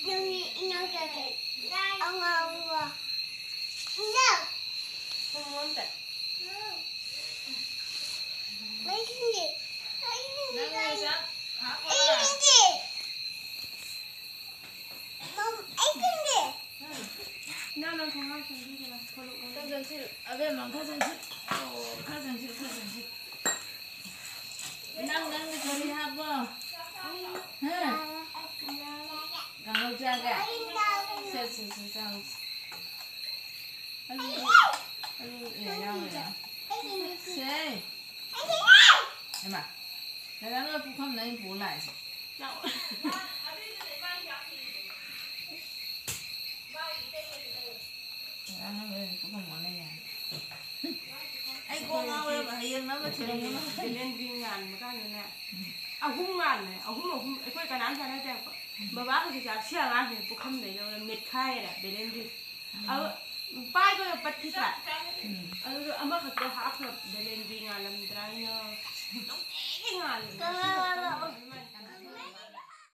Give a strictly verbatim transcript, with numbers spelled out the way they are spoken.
ꯅꯪꯒꯤ ꯏꯅꯥꯎ ꯆꯥꯁꯦ꯫ ꯑꯉꯥꯡꯕ꯫ ꯏꯅꯥꯎ꯫ ꯄꯨꯡ ꯑꯃꯇ꯫ ꯃꯩ ꯊꯤꯟꯗꯦ꯫ ꯃꯩ ꯊꯤꯟꯗꯦ꯫ ꯅꯪ ꯆꯥꯛ ꯍꯥꯞꯄꯣꯔꯥ? ꯑꯩ ꯊꯤꯟꯗꯦ꯫ ꯃꯝ-, ꯑꯩ ꯊꯤꯟꯗꯦ꯫ ꯏꯅꯥꯎ, ꯅꯪ ꯈꯣꯡꯒ꯭ꯔꯥꯎ ꯆꯪꯕꯤꯒꯦꯔꯥ? ꯊꯣꯛꯂꯛꯑꯣ꯫ ꯈꯔ ꯆꯪꯁꯤꯜ-, ꯑꯕꯦꯝꯃ, ꯈꯔ ꯆꯪꯁꯤꯜ-, ꯑꯣ, ꯈꯔ ꯆꯪꯁꯤꯜ-, ꯈꯔ ꯆꯪꯁꯤꯜ꯫ ꯅꯪ, ꯅꯪꯅ ꯀꯔꯤ ꯍꯥꯞꯄꯣ? ꯍꯥ? ꯀꯥꯡꯍꯧ ꯆꯥꯒꯦ? ꯁꯦ, ꯁꯦ, ꯁꯦ, ꯆꯥꯔꯨꯁꯦ꯫ ꯑꯂꯨ, ꯑꯂꯨ, ꯑꯦ, ꯌꯥꯎꯔꯦ, ꯌꯥꯎꯔꯦ꯫ ꯁꯦ꯫ ꯍꯩꯃꯥ, ꯗꯗꯥ ꯅꯣꯏ ꯄꯨꯈꯝꯗ ꯑꯩꯅ ꯄꯨꯔ ꯂꯥꯛꯏꯁꯦ꯫ ꯂꯥꯛꯑꯣ꯫ ꯗꯗꯥ ꯅꯪ ꯂꯣꯏꯅ ꯄꯨꯈꯝ ꯑꯣꯟꯅ ꯌꯥꯅꯤ꯫ ꯑꯩ ꯀꯣꯛ ꯉꯥꯎꯔꯦꯕ, ꯍꯌꯦꯡꯅ ꯑꯃ ꯊꯤꯔꯝꯒꯅꯤ꯫ ꯕꯦꯂꯦꯟꯗ꯭ꯔꯤ ꯉꯥꯟꯕ ꯀꯥꯟꯗꯅꯦ, ꯑꯍꯨꯝ ꯉꯥꯜꯂꯦ, ꯑꯍꯨꯝ, ꯑꯍꯨꯝ, ꯑꯩꯈꯣꯏ ꯀꯅꯥꯝ ꯆꯥꯟꯅꯗꯦ ꯍꯥꯏꯕ꯫ ꯕꯕꯥ ꯍꯧꯖꯤꯛ ꯆꯥꯛ ꯁꯤ ꯑꯉꯥꯡꯁꯤꯅ ꯄꯨꯈꯝꯗꯩ ꯂꯧꯔ ꯃꯦꯠꯈꯥꯏꯔꯦ ꯕꯦꯂꯦꯟꯗ꯭ꯔꯤ꯫ ꯑꯗꯨ ꯄꯥꯏꯕꯒ ꯄꯠꯈꯤꯗ꯭ꯔꯥ? ꯎꯝ꯫ ꯑꯗꯨꯗꯣ ꯑꯃꯈꯛꯇ ꯍꯥꯞꯈ꯭ꯔꯕ ꯕꯦꯂꯦꯟꯗ꯭ꯔꯤ ꯉꯥꯜꯂꯝꯗ꯭ꯔꯥ ꯍꯥꯏꯅ꯫ ꯅꯨꯡꯇꯤꯒꯤ ꯉꯥꯜꯂꯦ꯫ ꯉꯁꯤ ꯈꯛꯇꯪ꯫